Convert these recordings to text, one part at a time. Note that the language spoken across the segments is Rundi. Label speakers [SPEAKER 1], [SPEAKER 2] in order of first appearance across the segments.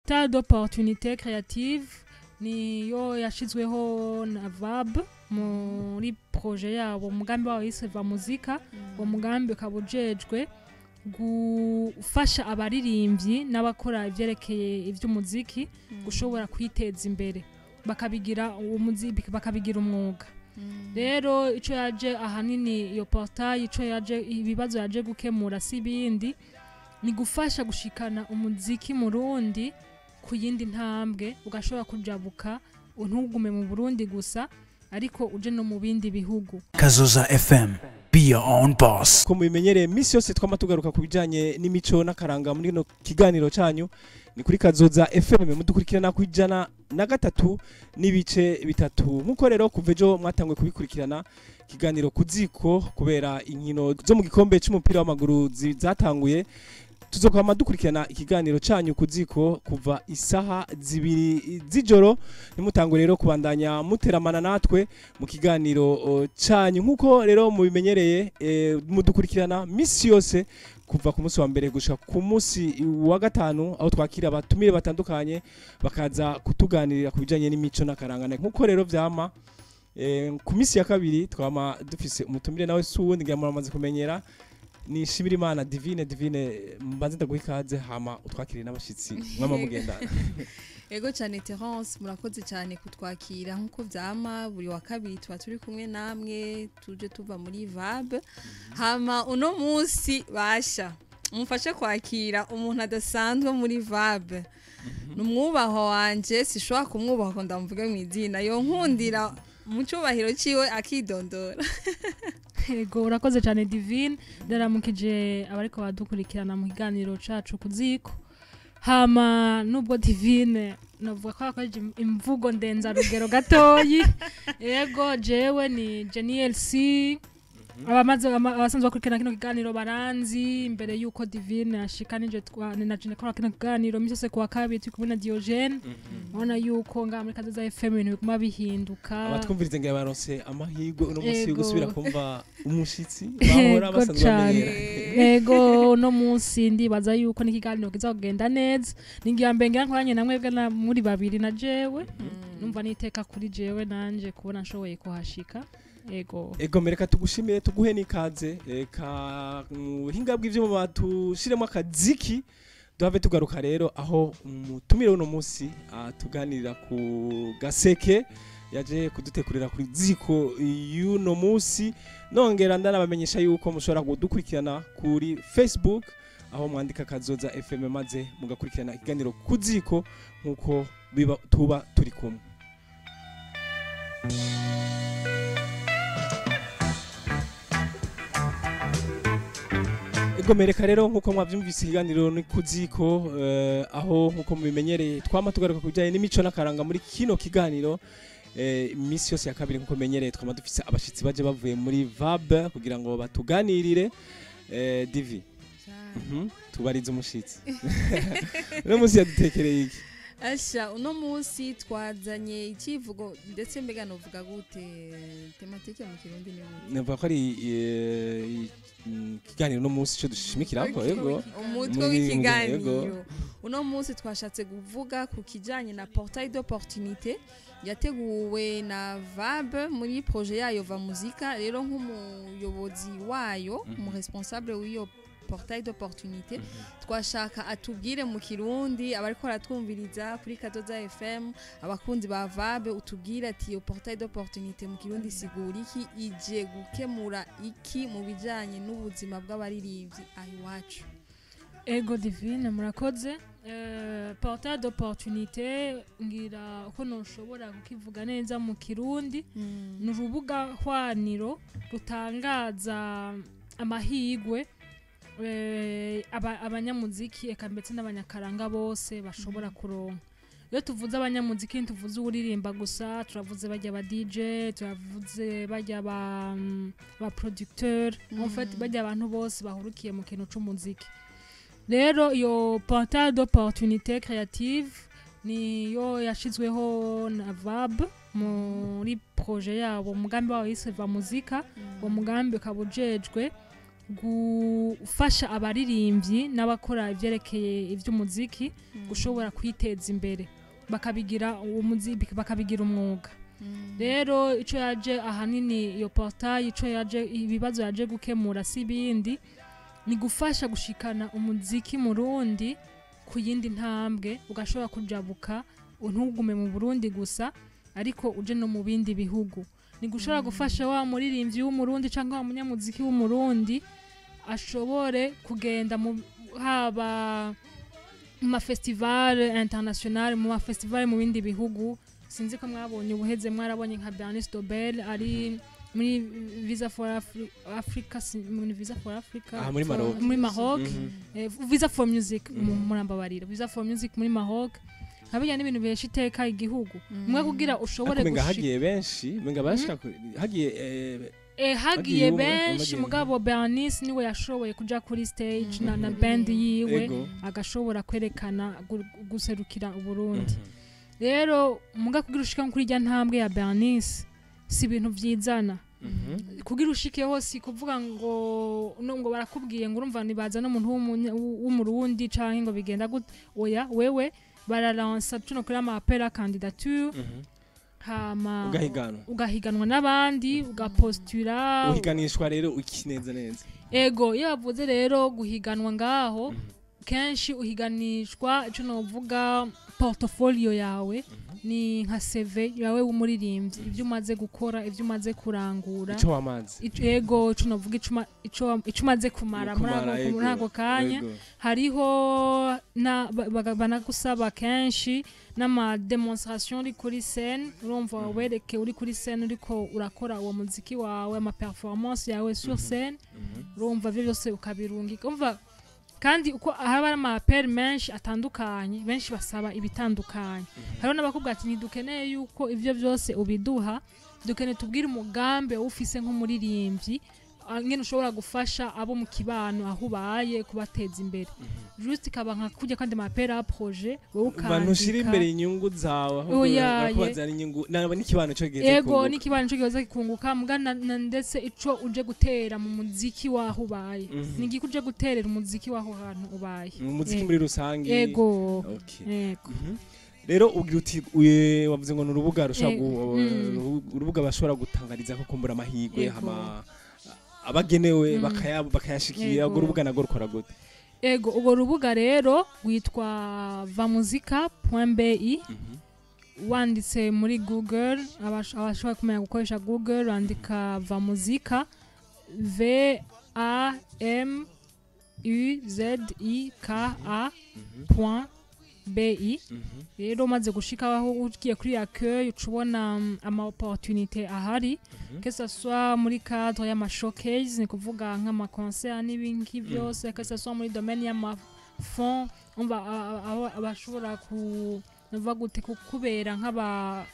[SPEAKER 1] Portail d'opportunité créative niyo yashizweho na VAB muri projet yabo, umugambi wabo yise Va Muzika. Uwo mugambi ukaba ujejwe gufasha abaririmbyi n'abakora ivyerekeye ivy'umuziki gushobora kwiteza imbere, bakabigira umuziki, bakabigira umwuga. Rero ico yaje ahanini iyo portail, ico yaje, ibibazo yaje gukemura si ibindi, ni gufasha gushikana umuziki murundi ku yindi ntambwe, ugashobora kujabuka, ntugume mu Burundi gusa, ariko uje no mu bindi bihugu.
[SPEAKER 2] Kazoza FM. Be your own boss.
[SPEAKER 3] Ko mubimenyereye, misi yose twama tugaruka ku bijanye n'imico n'akaranga muri kino kiganiro canyu. Ni kuri Kazoza FM, mudukurikirana ku 103.3. Nkuko rero kuva ejo mwatanguye kubikurikirana, ikiganiro Kuziko, kubera inkino zo mu gikombe c'umupira w'amaguru zatanguye, tuzokwama dukurikirana ikiganiro canyu Kuziko kuva isaha 2 z'ijoro. Nimutangwe rero kubandanya muteramana natwe mu kiganiro canyu. Nkuko rero mubimenyereye, mudukurikirana misi yose kuva ku munsi wa mbere gushika ku munsi wa gatanu, aho twakira abatumire batandukanye bakaza kutuganirira ku bijanye n'imico n'akaranga. Nkuko rero vyama, ku misi ya kabiri twama dufise umutumire, nawe si uwundi, ngira muramaze kumenyera, ni Shimirimana Divine. Divine, mbanze ndaguha ikaze, hama utwakire n'abashitsi mwama mugendana.
[SPEAKER 4] Ego cyane Terence, murakoze cyane kutwakira. Nkuko vyama buri wa kabiri tuba turi kumwe namwe, tuje tuva muri VAB. Hama uno munsi basha mumfashe kwakira umuntu adasanzwe muri VAB, ni umwubahwa wanje. Sishobora kumwubaha ko ndamuvuge mu izina, yo nkundira mu cyubahiro ciwe akidondora.
[SPEAKER 1] Ego, urakoze cyane Divine. Ndaramukije abariko badukurikirana mu kiganiro cacu Kuziko. Hama nubwo Divine navuga ko yakoresheje imvugo ndenzarugero gatoyi, ego, jewe ni Jenny LC. Abamaze abasanzwe bakurikirana kino kiganiro baranzi. Imbere yuko Divine ashika, nije ni na je nakora kino kiganiro misi yose kuwa kabiri turi kumwe na Diogene. Ubona yuko ngaha muri Kazoza FM ibintu biguma bihinduka.
[SPEAKER 3] Abatwumvirize ngo baronse amahirwe uno munsi yo gusubira kumva umushitsi bahora basanzwe bamenyera.
[SPEAKER 1] Ego, uno munsi ndibaza yuko n'ikiganiro kiza kugenda neza. Ni ngira mbere ngira nkoranye na mwebwe na muri babiri na jewe, numva niteka kuri jewe nanje kubona nshoboye kuhashika. Ego.
[SPEAKER 3] Ego, mereka tugushimire, tuguhe n'ikaze. Reka mu buhinga bw'ivyuma batushiremo akaziki, duhave tugaruka rero aho umutumire uno munsi atuganirira ku gaseke yaje kudutekurira kuri ziko y'uno munsi. Nongera ndanabamenyesha yuko mushobora kudukurikirana kuri Facebook, aho mwandika Kazoza FM, maze mugakurikirana ikiganiro Kuziko nkuko biba tuba turi kumwe. Ego, mereka rero nkuko mwavyumvise, ikiganiro ni Kuziko, aho nkuko mubimenyereye twama tugaruka ku bijanye n'imico n'akaranga muri kino kiganiro. Imisi yose ya kabiri, nkuko menyereye, twama dufise abashitsi baje bavuye muri VAB kugira ngo batuganirire. Divi, tubarize umushitsi uno munsi yadutekereye iki?
[SPEAKER 4] Asha, uno munsi twazanye ikivugo, ndetse mbega novuga gute, thématique mu Kirundi ni gute?
[SPEAKER 3] Navuga ko ari ikiganiro uno munsi ico dushimikirako, yego.
[SPEAKER 4] Umutwe w'ikiganiro uno munsi twashatse kuvuga ku kijanye na portail d'opportunité yateguwe na VAB muri projet yayo Va Muzika. Rero nk'umuyobozi wayo, umu responsable w'iyo portail d'opportunité, twashaka atubwire mu Kirundi abariko baratwumviriza kuri Kazoza FM, abakunzi ba VAB, utubwire ati iyo portail d'opportunité mu Kirundi sigura iki, ije gukemura iki mu bijanye n'ubuzima bw'abaririmbyi aho iwacu?
[SPEAKER 1] Ego Divine, murakoze. Portail d'opportunité, ngira uko noshobora kukivuga neza mu Kirundi, ni urubuga hwaniro rutangaza amahigwe abanyamuziki eka ndetse n'abanyakaranga bose bashobora kuronka. Iyo tuvuze abanyamuziki, ntituvuze uwuririmba gusa, turavuze bajya ba DJ, turavuze bajya ba producteur, en fait bajya abantu bose bahurukiye mu kintu c'umuziki. Rero iyo portail d'opportunité créative niyo yashizweho na VAB muri projet yabo, umugambi wabo yise Va Muzika. Uwo mugambi ukaba ujejwe Gufasha abaririmbyi n'abakora ivyerekeye ivy'umuziki gushobora kwiteza imbere, bakabigira umuziki, bakabigira umwuga. Rero ico yaje ahanini iyo portail, ico yaje, ibibazo yaje gukemura si ibindi, ni gufasha gushikana umuziki murundi ku yindi ntambwe, ugashobora kujabuka, ntugume mu Burundi gusa, ariko uje no mu bindi bihugu. Ni gushobora gufasha wa muririmbyi w'Umurundi cyangwa wa munyamuziki w'Umurundi ashobore kugenda mu haba mu mafestival international, mu mafestival mu bindi bihugu. Sinzi ko mwabonye ubuheze, mwarabonye nka Bernice Dobel ari muri Visa for Africa, muri Visa for Africa.
[SPEAKER 3] Aha muri Maroc.
[SPEAKER 1] Muri Maroc. Visa for Music, murambabarira, Visa for Music muri Maroc. Nkabijya n'ibintu bihesha iteka igihugu mwe kugira ushobore
[SPEAKER 3] Ariko umenga
[SPEAKER 1] gushika.
[SPEAKER 3] Hagiye benshi, umenga bashika hagiye
[SPEAKER 1] Hagiye
[SPEAKER 3] hagiye umwe,
[SPEAKER 1] benshi. Mugabo Bernice niwe yashoboye kuja kuri stage na band yiwe, agashobora kwerekana guserukira Uburundi. Rero muga kugira ushike kuri irya ntambwe ya Bernice si ibintu vyizana. Kugira ushike hose, kuvuga ngo no ngo barakubwiye ngo urumva nibaza n'umuntu w'Umurundi canke ngo bigenda gute, oya, wewe baralansa tuno kuri ama appel à candidature, hama
[SPEAKER 3] ugahiganwa.
[SPEAKER 1] Ugahiganwa n'abandi, ugapostula.
[SPEAKER 3] Uhiganishwa rero iki neza neza?
[SPEAKER 1] Ego, iyo bavuze rero guhiganwa ngaho, kenshi uhiganishwa ico novuga portfolio yawe, ni nka CV yawe w'umuririmbyi, ibyo umaze gukora, ibyo umaze kurangura.
[SPEAKER 3] Ico wamaze.
[SPEAKER 1] Ego, ico novuga ico umaze kumara muri
[SPEAKER 3] Kumara,
[SPEAKER 1] muri ako kanya. Hariho na banagusaba kenshi n'ama démonstration uri kuri scène, urumva, wereke uri kuri scène uriko urakora uwo muziki wawe, ama performance yawe sur scène. Urumva, ivyo byose ukabirungika. Umva, kandi uko haba hari ama appel menshi atandukanye, benshi basaba ibitandukanye. Hariho n'abakubwira ati ntidukeneye yuko ivyo byose ubiduha, dukeneye tubwire umugambi ufise nk'umuririmbyi, ngene ushobora gufasha abo mu kibano aho ubaye, kubateza imbere. Juste ikaba nka kurya kandi ama appel à projet, wowe
[SPEAKER 3] Umva, ntushira
[SPEAKER 1] ukandika.
[SPEAKER 3] imbere inyungu zawe, ahubwo
[SPEAKER 1] Oya,
[SPEAKER 3] barakubaza n'inyungu n'ikibano cyo geze.
[SPEAKER 1] Ego, n'ikibano cyo gihoza kikunguka muga ndetse ico uje gutera mu muziki waho ubaye, ni igiki uje guterera umuziki waho hantu ubaye.
[SPEAKER 3] Mu muziki muri rusange.
[SPEAKER 1] Ego.
[SPEAKER 3] Okay.
[SPEAKER 1] Ego.
[SPEAKER 3] Rero ugira uti wavuze ngo ni urubuga rushobora urubuga bashobora gutangariza ko kumbura amahirwe, hama abagenewe bakayashikira. Urwo rubuga narwo rukora gute?
[SPEAKER 1] Ego, urwo rubuga rero rwitwa vamuzika.bi. Wanditse muri Google, abashobora kumenya gukoresha Google, wandika Vamuzika, V A M U Z I K A point B I. Rero umaze gushika aho, ugiye kuri accueil, uca ubona ama opportunité ahari, que ce soit muri cadre y'ama showcase, ni kuvuga nk'ama concert n'ibingi byose, que ce soit muri domaine y'ama fonds, umva, aho abashobora ku nuvuga gute, kukubera nk'aba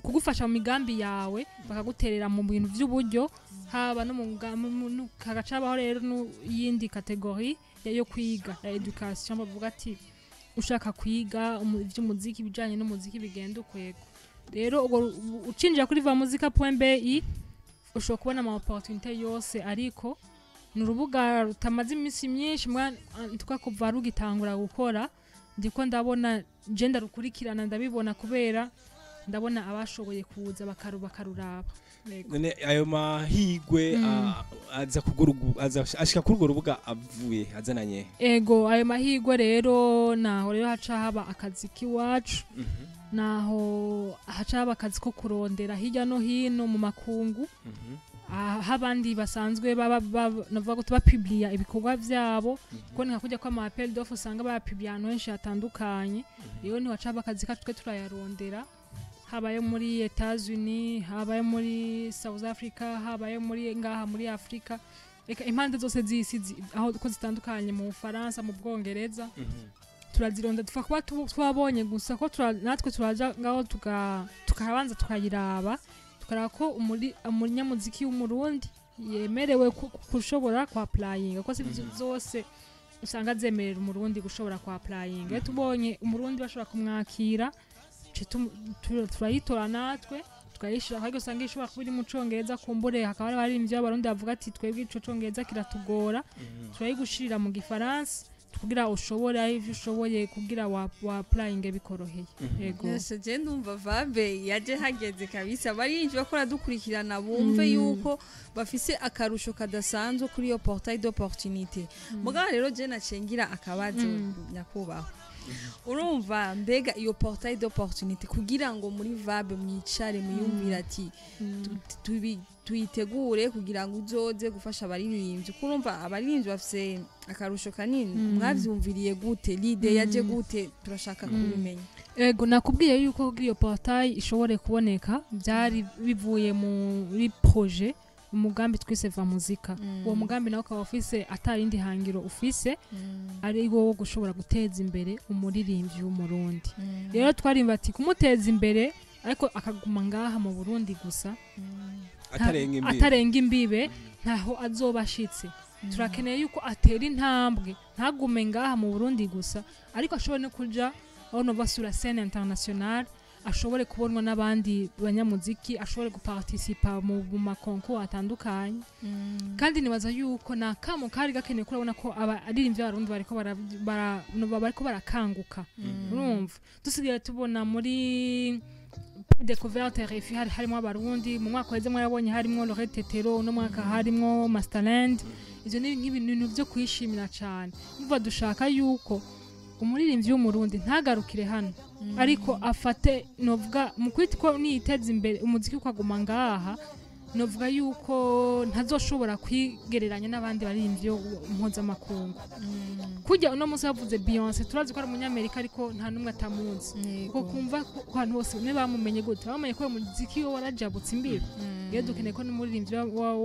[SPEAKER 1] kugufasha mu migambi yawe, bakaguterera mu bintu by'uburyo, haba no mu hagaca habaho rero n'iyindi catégorie yo kwiga ya education, bavuga ati ushaka kwiga iby'umuziki, ibijyanye n'umuziki bigenda ukwego. Rero ubwo ucinjira kuri vamuzika.bi ushobora kubona ama opportunité yose, ariko ni urubuga rutamaze iminsi myinshi twa kuva rugitangura gukora. Ndiko ndabona je ndarukurikirana, ndabibona kubera ndabona abashoboye kuza bakaruraba. Yego.
[SPEAKER 3] None ayo mahigwe aza aza ashika kuri urwo rubuga avuye azananye?
[SPEAKER 1] Ego, ayo mahirwe rero, naho rero haca haba akazi k'iwacu, naho haca haba akazi ko kurondera hirya no hino mu makungu, aho abandi basanzwe baba navuga ko bapubliya ibikorwa vyabo, kuko ni nka kurya kw'ama appel d'offre usanga bayapubliya ahantu henshi hatandukanye. Rero ntiwaca haba akazi kacu, twe turayarondera, habaye muri Etats-Unis, habaye muri South Africa, habaye muri ngaha muri Afrika, reka impande zose z'isi aho ko zitandukanye, mu Bufaransa, mu Bwongereza, turazironda. Dupfa kuba twabonye gusa ko natwe turaja ngaho tukabanza tukayiraba, tukaraba ko umunyamuziki w'Umurundi yemerewe gushobora kwa applyinga, ko si zose usanga zemerera Umurundi gushobora kwa applyinga. Iyo tubonye Umurundi bashobora kumwakira, turayitora natwe. Tukayishira ariko usanga ishobora kuba iri mu Congereza, kumbure hakaba hari abaririmbyi b'Abarundi bavuga ati twebwe ico Congereza kiratugora. Turayigushirira mu Gifaransa kugira ushobore aho ivyo ushoboye kugira wa applying bikoroheye. Yego.
[SPEAKER 4] Nese je ndumva VAB yaje hageze kabisa. Abaririmbyi bakora dukurikirana bumve yuko bafise akarusho kadasanzwe kuri iyo portail d'opportunité. Mugabo rero je nacengira akabazo, nyakubahwa. Urumva, mbega iyo portail d'opportunité, kugira ngo muri VAB mwicare muyumvire ati tuyitegure kugira ngo uzoze gufasha abaririmbyi, kuko urumva abaririmbyi bafise akarusho kanini, mwavyumviriye gute? L'idée yaje gute? Turashaka kubimenya.
[SPEAKER 1] Ego, nakubwiye yuko kugira iyo portail ishobore kuboneka byari bivuye muri projet, umugambi twise Va Muzika. Uwo mugambi nawe ukaba ufise atarindi hangiro ufise, ari wo wo gushobora guteza imbere umuririmbyi w'Umurundi. Rero twarimba ati kumuteza imbere ariko akaguma ngaha mu Burundi gusa,
[SPEAKER 3] atarenga imbibe,
[SPEAKER 1] atarenga imbibe, ntaho azoba ashitse. Turakeneye yuko atera intambwe, ntagume ngaha mu Burundi gusa, ariko ashobore no kuja aho nova sur la scène internationale, ashobore kubonwa n'abandi banyamuziki, ashobore guparticipa mu ma concours atandukanye. Kandi nibaza yuko na kamo kari gakeneye, kurabona ko abaririmbyi b'Abarundi bariko bariko barakanguka. Urumva, dusigaye tubona muri Découverte RFI hari harimo Abarundi. Mu mwaka weze mwarabonye harimo Lorette Tetero, uno mwaka harimo Masterland. Ivyo ni nk'ibintu byo kwishimira cyane. Umva, dushaka yuko umuririmbyi w'Umurundi ntagarukire hano, ariko afate novuga mu kwita ko niyiteza imbere umuziki ukaguma ngaha, novuga yuko ntazoshobora kwigereranya n'abandi baririmbyi mpuzamakungu. Kujya uno munsi bavuze Beyonce, turazi ko ari umunyamerika, ariko nta n'umwe atamuzi. Kuko kumva ko abantu bose ne bamumenye gute? Bamenye ko uyu muziki we warajabutse imbibi. Rero dukeneye ko n'umuririmbyi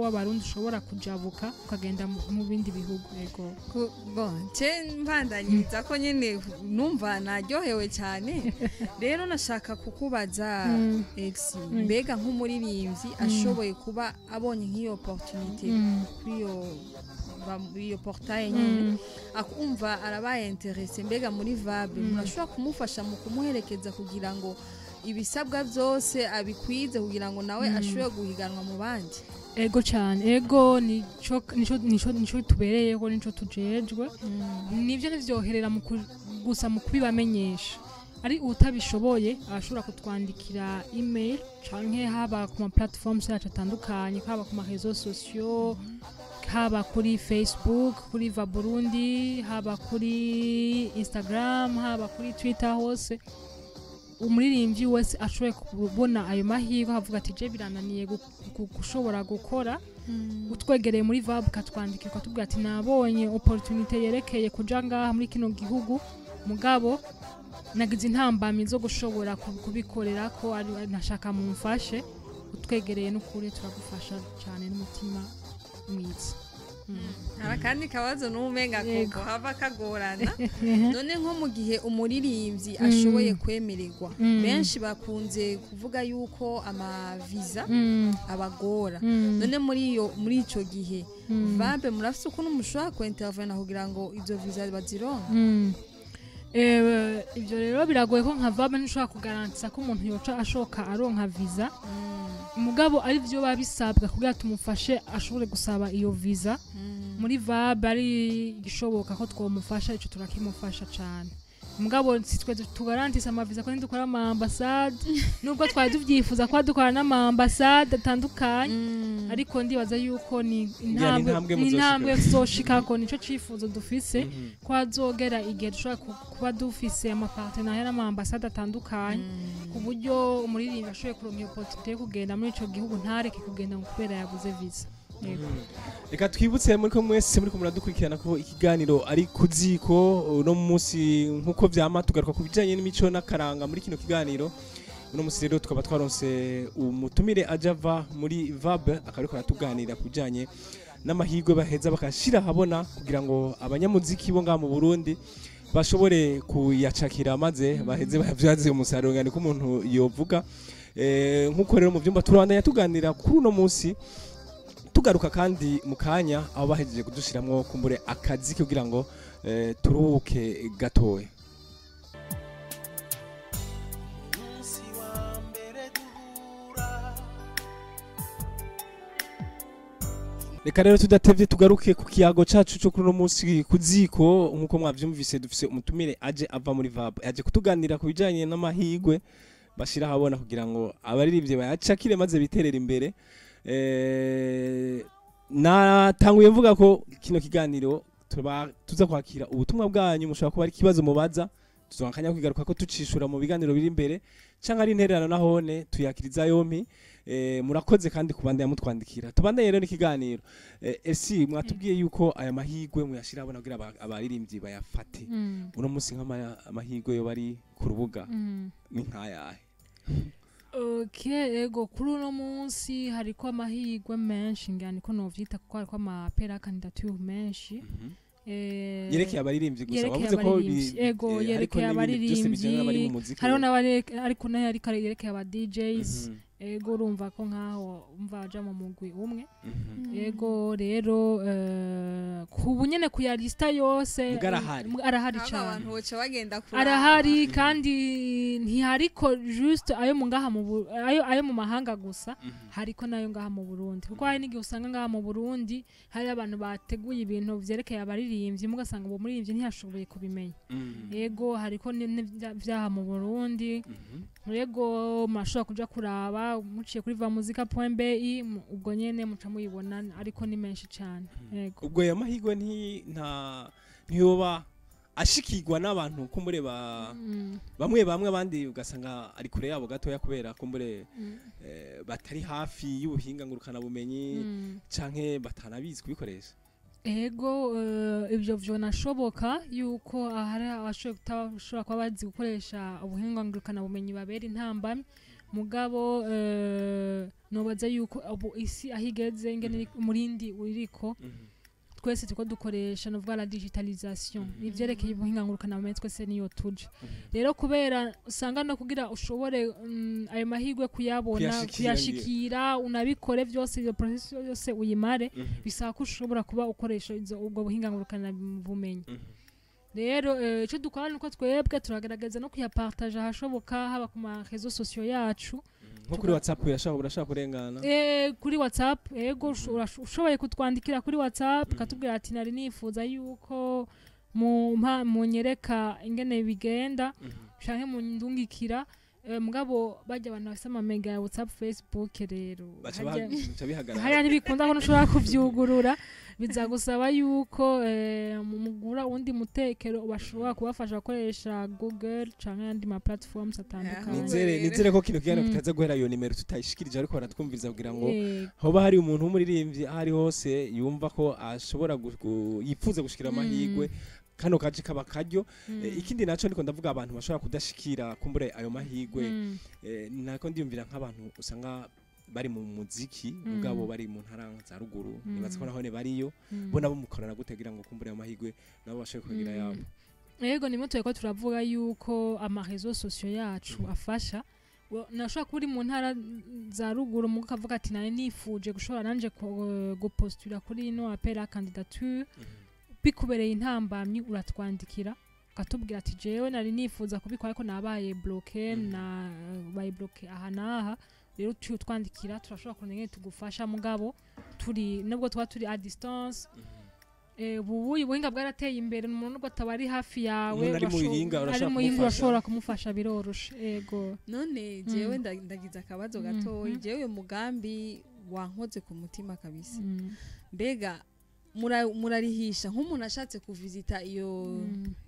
[SPEAKER 1] w'Abarundi ushobora kujabuka ukagenda mu bindi bihugu. Yego.
[SPEAKER 4] Bon, ce mbandanyiriza ko nyene numva naryohewe cyane. Rero nashaka kukubaza, ex, mbega nk'umuririmbyi ashoboye kuba abonye nk'iyo opportunité kuri iyo iyo portail nyene, akumva arabaye intéressé, mbega muri VAB murashobora kumufasha mu kumuherekeza kugira ngo ibisabwa byose abikwize, kugira ngo nawe ashobore guhiganwa mu bandi?
[SPEAKER 1] Ego cyane, ego, nico tubereyeho, nico tujejwe. Nivyo, ntivyoherera gusa mu kubibamenyesha. Ari utabishoboye arashobora kutwandikira email canke haba ku ma platforms yacu atandukanye, haba ku ma réseaux sociaux, haba kuri Facebook kuri Va Burundi, haba kuri Instagram, haba kuri Twitter, hose. Umuririmbyi wese ashoboye kubona ayo mahirwe avuga ati je birananiye gushobora gukora, utwegereye muri VAB ukatwandikira ukatubwira ati nabonye opportunité yerekeye kuja ngaha muri kino gihugu, mugabo nagize intambamyi zo gushobora kubikorera ko nashaka mumfashe, utwegereye n'ukuri turagufasha cyane n'umutima mwiza.
[SPEAKER 4] Hari akandi kabazo n'umenga
[SPEAKER 1] Yego.
[SPEAKER 4] koko hava kagorana. None nko mu gihe umuririmbyi ashoboye kwemererwa, benshi bakunze kuvuga yuko amaviza abagora. None muri ico gihe VAB murafise ukuntu mushobora kuintervena kugira ngo izo visa bazironke?
[SPEAKER 1] Ibyo rero biragoye ko nka VAB ntushobora kugarantisa ko umuntu yoca ashoka aronka visa, mugabo ari byo biba bisabwa kugira tumufashe ashobore gusaba iyo visa muri VAB, ari igishoboka ko twomufasha, ico turakimufasha cane. Mugabo si twe tugarantisa amaviza, ko ntidukora ama ambassade, nubwo twari tuvyifuza kuba dukora n'ama ambassade atandukanye. Ariko ndibaza yuko ni
[SPEAKER 3] Ngira ni
[SPEAKER 1] intambwe
[SPEAKER 3] intambwe
[SPEAKER 1] ni intambwe
[SPEAKER 3] muzoshikako.
[SPEAKER 1] tuzoshikako. Nico cifuzo dufise, ko hazogera igihe dushobora kuba dufise ama partenariat n'ama ambassade atandukanye, ku buryo umuririmbyi ashoboye kuronka iyo opportunité yo kugenda muri ico gihugu ntareke kugenda ngo kubera yabuze visa. Yego.
[SPEAKER 3] Reka twibutse muri ko mwese muri ko muradukurikirana ko ikiganiro ari Kuziko. Uno munsi nkuko vyama tugaruka ku bijanye n'imico n'akaranga muri kino kiganiro. Uno munsi rero tukaba twaronse umutumire aja ava muri VAB, akaba ariko aratuganira ku bijanye n'amahirwe baheza bakashira habona kugira ngo abanyamuziki bo ngaha mu Burundi bashobore kuyacakira maze baheze bayavyaze umusaruro, ngani ko umuntu yovuga. Nkuko rero mu vyumba turabandanya tuganira kuri uno munsi, tugaruka kandi mu kanya aho bahejeje kudushiramwo kumbure akazi kugira ngo turuhuke gatoya.
[SPEAKER 5] Umunsi wa mbere duhura.
[SPEAKER 3] Reka rero tudatevye tugaruke ku kiyago cacu cyo kuri uno munsi ku ziko. Nkuko mwavyumvise, dufise umutumire aje ava muri VAB, aje kutuganira ku bijanye n'amahigwe bashira habona kugira ngo abaririmbyi bayacakire maze biterere imbere. Natanguye mvuga ko kino kiganiro tuba tuza kwakira ubutumwa bwanyu. Mushobora kuba ari ikibazo mubaza, tuzokanya kwigaruka ko tucishura mu biganiro biri imbere, canke ari intererano, nahone tuyakiriza yompi. Murakoze kandi kubandanya mutwandikira. Tubandanye rero n'ikiganiro. Esi mwatubwiye yuko aya mahigwe muyashira abona kugira abaririmbyi bayafate. Uno munsi nk'amahigwe yo bari ku rubuga ni nkayahe?
[SPEAKER 1] Okay, ego, kuri uno munsi hariko amahirwe menshi, ngira niko novyita, kuko hariko ama appels à candidature menshi.
[SPEAKER 3] Yerekeye abaririmbyi gusa?
[SPEAKER 1] Yerekeye
[SPEAKER 3] Wavuze ko
[SPEAKER 1] abaririmbyi. Ego,
[SPEAKER 3] hariko
[SPEAKER 1] yerekeye
[SPEAKER 3] n'ibindi byose bijyana n'abari mu
[SPEAKER 1] abaririmbyi.
[SPEAKER 3] muziki.
[SPEAKER 1] Hariho n'abari, ariko nayo ariko yerekeye aba DJs. Ego, urumva ko nkaho umva aja mu mugwi umwe. Ego, rero ku bunyene kuya lista yose.
[SPEAKER 3] Muga arahari.
[SPEAKER 1] Arahari
[SPEAKER 4] Ahubwo
[SPEAKER 1] cane.
[SPEAKER 4] Abantu boca bagenda kuraba.
[SPEAKER 1] Arahari, kandi ntihariko juste ayo mu ngaha mu ayo mu mahanga gusa, hariko nayo ngaha mu Burundi, kuko hari n'igihe usanga ngaha mu Burundi hari abantu bateguye ibintu vyerekeye abaririmbyi, mugasanga uwo muririmbyi ntiyashoboye kubimenya. Yego, hariko n'ivyaha mu Burundi. Yego, murashobora kuja kuraba muciye kuri vamuzika.bi, ubwo nyene muca muyibona, ariko ni menshi cane, yego.
[SPEAKER 3] Ubwo ayo mahirwe ntiyoba ashikirwa n'abantu kumbure ba bamwe bamwe, abandi ugasanga ari kure yabo gatoya kubera kumbure batari hafi y'ubuhinga ngurukana bumenyi canke batanabizi kubikoresha?
[SPEAKER 1] Ego, ibyo vyonashoboka yuko ahari abashoboye kutashobora kuba bazi gukoresha ubuhinga ngurukana bumenyi babera intambamyi, mugabo nobaza yuko ubu isi aho igeze, ingene umurindi uriko, twese turiko dukoresha novuga la digitalisation, ivyerekeye ubuhinga ngurukana bumenyi, twese niyo tuja. Rero kubera usanga no kugira ushobore ayo mahirwe kuyabona,
[SPEAKER 3] Kuyashikira.
[SPEAKER 1] Kuyashikira, unabikore vyose, iyo process yose uyimare, bisaba ko ushobora kuba ukoresha ubwo buhinga ngurukana bumenyi. Rero ico dukora nuko twebwe turagerageza no kuyapartager ahashoboka, haba ku ma réseaux sociaux yacu.
[SPEAKER 3] Nko kuri WhatsApp urashaka kurengana?
[SPEAKER 1] Kuri WhatsApp, ego, ushoboye kutwandikira kuri WhatsApp ukatubwira ati nari nifuza yuko mumpa munyereka ingene bigenda canke mundungikira. Mugabo barya abantu bafise amamega ya WhatsApp, Facebook rero
[SPEAKER 3] baca baca bihagarara.
[SPEAKER 1] Hariya ntibikunda ko ntushobora kuvyugurura, biza gusaba yuko mugura uwundi mutekero bashobora kubafasha gukoresha Google canke ayandi ma platforms atandukanye.
[SPEAKER 3] Nizere ko kino kiganiro kitaza guhera iyo nimero tutayishikirije, ariko baratwumviriza kugira ngo hoba hari umuntu w'umuririmbyi aho ari hose yumva ko ashobora yipfuza gushikira amahirwe, kano kaje kaba karyo. Ikindi naco, niko ndavuga abantu bashobora kudashikira kumbure ayo mahirwe, nako ndiyumvira nk'abantu usanga bari mu muziki mugabo bari mu ntara za ruguru, nibaza ko nahone bariyo. Bo nabo mukorana gute kugira ngo kumbure ayo mahirwe nabo bashobore kugira yabo?
[SPEAKER 1] Yego, nimwe turiko turavuga yuko ama réseaux sociaux yacu afasha. Nashobora kuba uri mu ntara za ruguru, mugo ukavuga ati nari nifuje gushobora nanje gupostula kuri ino appel à candidature, bikubereye intambamyi, uratwandikira ukatubwira ati jewe nari nifuza kubikora ariko nabaye bloqué, nabaye bloqué aha n'aha. Rero utwandikira, turashobora kumenya ingene tugufasha, mugabo turi nubwo tuba turi à distance. Ubu ubuhinga bwarateye imbere, umuntu nubwo ataba ari hafi yawe,
[SPEAKER 3] Umuntu ari mu Muyinga
[SPEAKER 1] ari
[SPEAKER 3] urashobora
[SPEAKER 1] Muyinga
[SPEAKER 3] kumufasha.
[SPEAKER 1] Urashobora kumufasha, biroroshe, ego.
[SPEAKER 4] None jewe ndagize akabazo gatoyi. Jewe uyu mugambi wankoze ku mutima kabisa. Mbega murarihisha nk'umuntu ashatse kuvizita iyo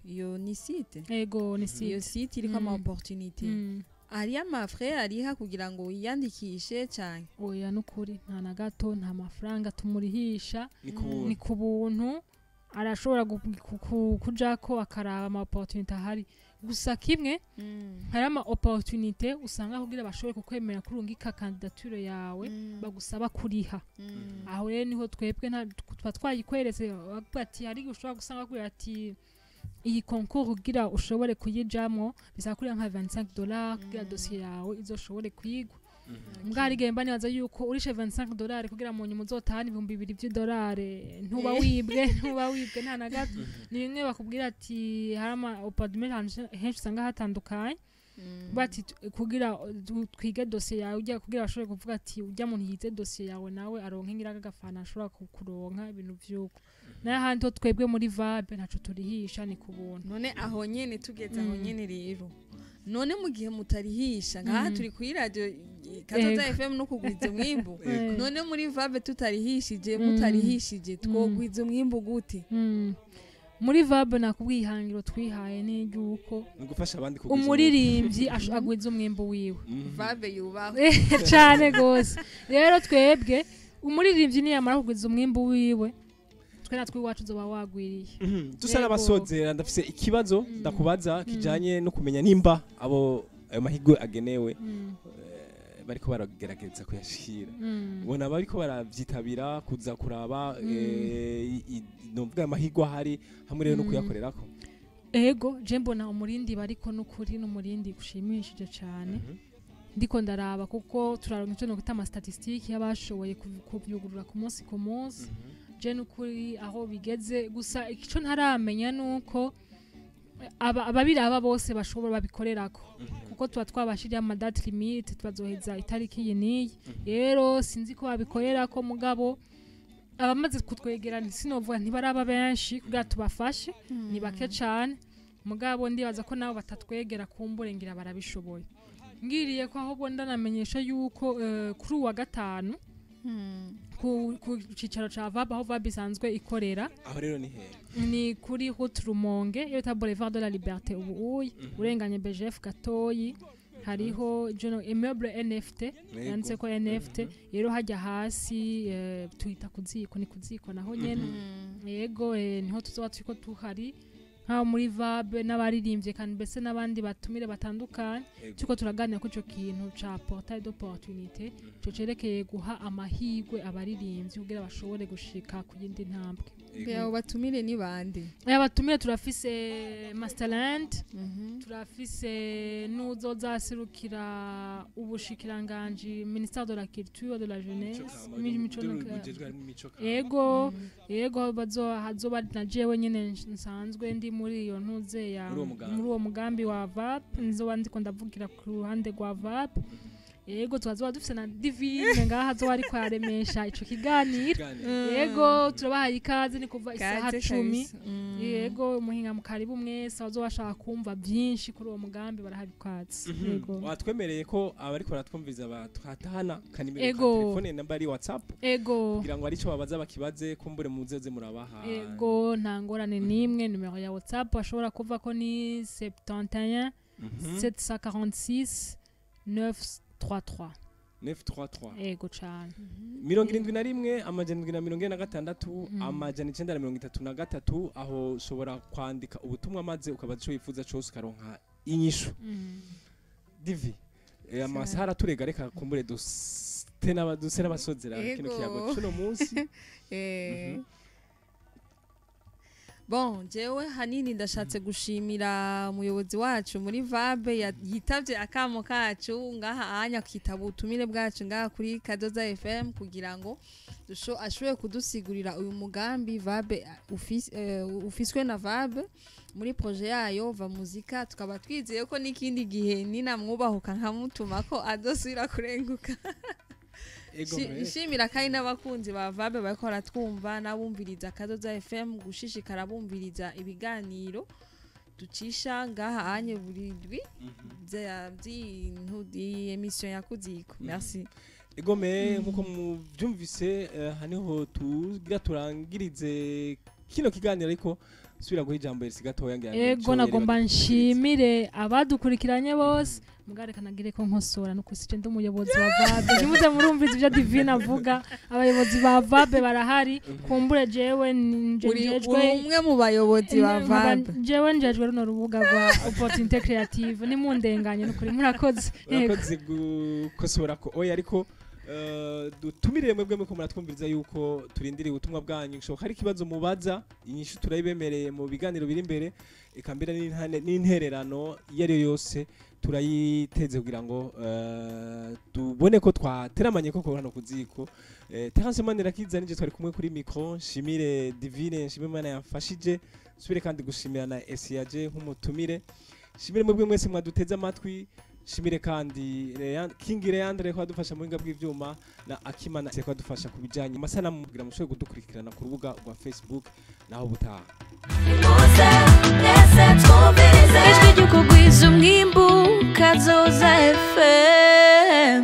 [SPEAKER 4] iyo ni site?
[SPEAKER 1] Ego, ni
[SPEAKER 4] Iyo
[SPEAKER 1] site.
[SPEAKER 4] site iriko ama opportunité, hariyo ama frais ariha kugira ngo wiyandikishe canke?
[SPEAKER 1] Oya, nukuri nta na gato, nta mafaranga tumurihisha.
[SPEAKER 3] Ni ku buntu.
[SPEAKER 1] Ni ku buntu, arashobora kujako akaraba ama opportunité ahari. Gusa kimwe, hari ama opportunité usanga kugira bashobore kukwemera kurungika candidature yawe bagusaba kuriha. Aho rero niho twebwe tuba twayikweretse, bavuga ati hari igihe ushobora gusanga bakubwira ati iyi concours kugira ushobore kuyijamwo bisaba kuriha nka $25 kugira dossier yawe izoshobore kwigwa. Mbwa hari igihe mba nibaza yuko urishe $25 kugira mu nyuma uzotahane 2000 vy'idolari, ntuba wibwe, ntuba wibwe nta na gato. Ni bimwe bakubwira ati hari ama opportunité ahantu henshi usanga hatandukanye. Bati kugira twige dosiye yawe ujya, kugira bashobore kuvuga ati ujya muntu yize dosiye yawe nawe aronke ngira agafana, ashobora kuronka ibintu vy'uko. Nayo ahandi ho twebwe muri VAB ntaco turihisha, ni ku buntu.
[SPEAKER 4] None aho nyene tugeze aho nyene rero, none mu gihe mutarihisha ngaha, turi kuri radio Kazoza FM no kugwiza umwimbu, none muri VAB tutarihishije, mutarihishije, twogwiza umwimbu gute?
[SPEAKER 1] Muri VAB nakubwiye ihangiro twihaye ni ry'uko
[SPEAKER 3] Ni gufasha abandi kugwiza.
[SPEAKER 1] Umuririmbyi agwiza umwimbu wiwe.
[SPEAKER 4] VAB yubahwe.
[SPEAKER 1] Cane gose. Rero twebwe umuririmbyi niyamara kugwiza umwimbu wiwe, twe natwe iwacu uzoba wagwiriye.
[SPEAKER 3] Dusa n'abasozera, ndafise ikibazo ndakubaza kijanye no kumenya nimba abo ayo mahirwe agenewe bariko baragerageza kuyashikira. Ubona bariko baravyitabira kuza kuraba novuga amahirwe ahari hamwe rero no kuyakorerako?
[SPEAKER 1] Ego, je mbona umurindi bariko n'ukuri n'umurindi ushimishije cane. Ndiko ndaraba, kuko turaronka icyo nokwita ama statistiques y'abashoboye kuvyugurura ku munsi ku munsi. Je n'ukuri aho bigeze gusa, ico ntaramenya nuko ababiraba bose bashobora babikorerako, kuko tuba twabashiriye ama date limite, tubazoheza itariki iyi n'iyi. Rero sinzi ko babikorerako, mugabo abamaze kutwegera sinovuga ntibaraba benshi kugira tubafashe, ni bake cane. Mugabo ndibaza ko nabo batatwegera kumbure ngira barabishoboye. Ngiriye ko ahubwo ndanamenyesha yuko kuri uwa gatanu ku cicaro ca VAB, aho VAB isanzwe ikorera.
[SPEAKER 3] Aho rero ni hehe?
[SPEAKER 1] Ni kuri route Rumonge, iyo bita Boulevard de la Liberté ubu uyi urenganye BGF gatoyi, hariho jono immeuble NFT yanditse ko NFT. Rero hajya hasi tuhita kuziko, ni kuziko naho nyene. Yego, niho tuzoba turiko tuhari nk'aho muri VAB n'abaririmbye kandi mbese n'abandi batumire batandukanye, turiko turaganira kuri ico kintu ca portail d'opportunité, ico cerekeye guha amahirwe abaririmbyi kugira bashobore gushika ku yindi ntambwe.
[SPEAKER 4] Abo batumire ni bande?
[SPEAKER 1] Aya batumire, turafise Masterland, turafise n'uzoza aserukira ubushikiranganji, ministère de la culture, de la jeunesse, imico. Yego, bazo hazoba na jewe nyene nsanzwe ndi muri iyo ntuze ya
[SPEAKER 3] Muri uwo mugambi.
[SPEAKER 1] Muri uwo mugambi wa VAP, nzoba ndiko ndavugira ku ruhande rwa VAP. Yego, tubazoba dufise na Divine ngaha, azoba ariko araremesha ico kiganiro. Yego, turabahaye ikaze, ni kuva isaha
[SPEAKER 4] Kaze
[SPEAKER 1] 10.
[SPEAKER 4] kabisa.
[SPEAKER 1] Yego, umuhinga mu karibu mwese, abazoba bashaka kumva byinshi kuri uwo mugambi barahaye ikaze. Yego.
[SPEAKER 3] Watwemereye ko abariko baratwumviza batahana kanimero ka telefone namba ari WhatsApp
[SPEAKER 1] Ego.
[SPEAKER 3] kugira ngo arico babaza bakibaze, kumbure muzeze murabaha.
[SPEAKER 1] Ego, nta ngorane n'imwe. Nimero ya WhatsApp bashobora kuva ko ni 71 746 933.
[SPEAKER 3] 933.
[SPEAKER 1] Ego cane.
[SPEAKER 3] 71 746 933. Aho ushobora kwandika ubutumwa maze ukabaza ico wifuza cose ukaronka inyishu. Divi, amasaha araturega, reka kumbure duse n'abasozera kino kiyago cuno munsi.
[SPEAKER 4] Bon, jewe hanini ndashatse gushimira umuyobozi wacu muri VAB yitavye akamo kacu ngaha anya akitaba ubutumire bwacu ngaha kuri Kadoza FM kugira ngo ashobore kudusigurira uyu mugambi VAB ufiswe na VAB muri projet yayo Va Muzika. Tukaba twizeye ko n'ikindi gihe ninamwubahuka nkamutuma ko azosubira kurenguka. Nshimira kandi n'abakunzi ba VAB bariko baratwumva n'abumviriza Kadoza FM, gushishikara bumviriza ibiganiro ducisha ngaha anye buri ndwi vy'intu émission ya Kuziko. Merci.
[SPEAKER 3] Egome, nkuko muvyumvise, haniho tugira turangirize kino kiganiro, ariko subira guha ijambo Elsi gatoya ngira ngo
[SPEAKER 1] Ego.
[SPEAKER 3] ico
[SPEAKER 1] Nagomba
[SPEAKER 3] yari
[SPEAKER 1] nshimire abadukurikiranye bose, mugare kanagire ko nkosora nuko sije ndi umuyobozi wa VAB. Ntimuze murumviza ivyo Divine avuga, abayobozi ba VAB barahari. Kumbure jewe nje
[SPEAKER 4] Uri
[SPEAKER 1] njejwe
[SPEAKER 4] uri umwe mu bayobozi ba VAB.
[SPEAKER 1] Jewe njejwe runo rubuga rwa opportunité créative, nimundenganye nukuri. Murakoze. Yego.
[SPEAKER 3] Urakoze gukosora ko oya, ariko dutumirire mwebwe muko muratwumviriza yuko turindiriye ubutumwa bwanyu. Bishoboka hari ikibazo mubaza, inyishu turayibemereye mu biganiro biri imbere, eka mbere n'intererano iyo ari yo yose turayiteze kugira ngo tubone ko twateramanye koko hano ku ziko. Terence Manirakiza nije twari kumwe kuri micro. Nshimire Divine, nshimire Imana yamfashije, nsubire kandi gushimira na Esiaje nk'umutumire. Shimire mwebwe mwese mwaduteze amatwi. Shimire kandi King Leandre ko adufasha mu buhinga bw'ivyuma, na Akimana ko adufasha ku bijanye amasanamu kugira mushobore kudukurikirana ku rubuga rwa Facebook. Naho butaha.
[SPEAKER 5] Muze mwese twumvirize
[SPEAKER 6] Ijwi ry'ukugwiza umwimbu, Kazoza FM.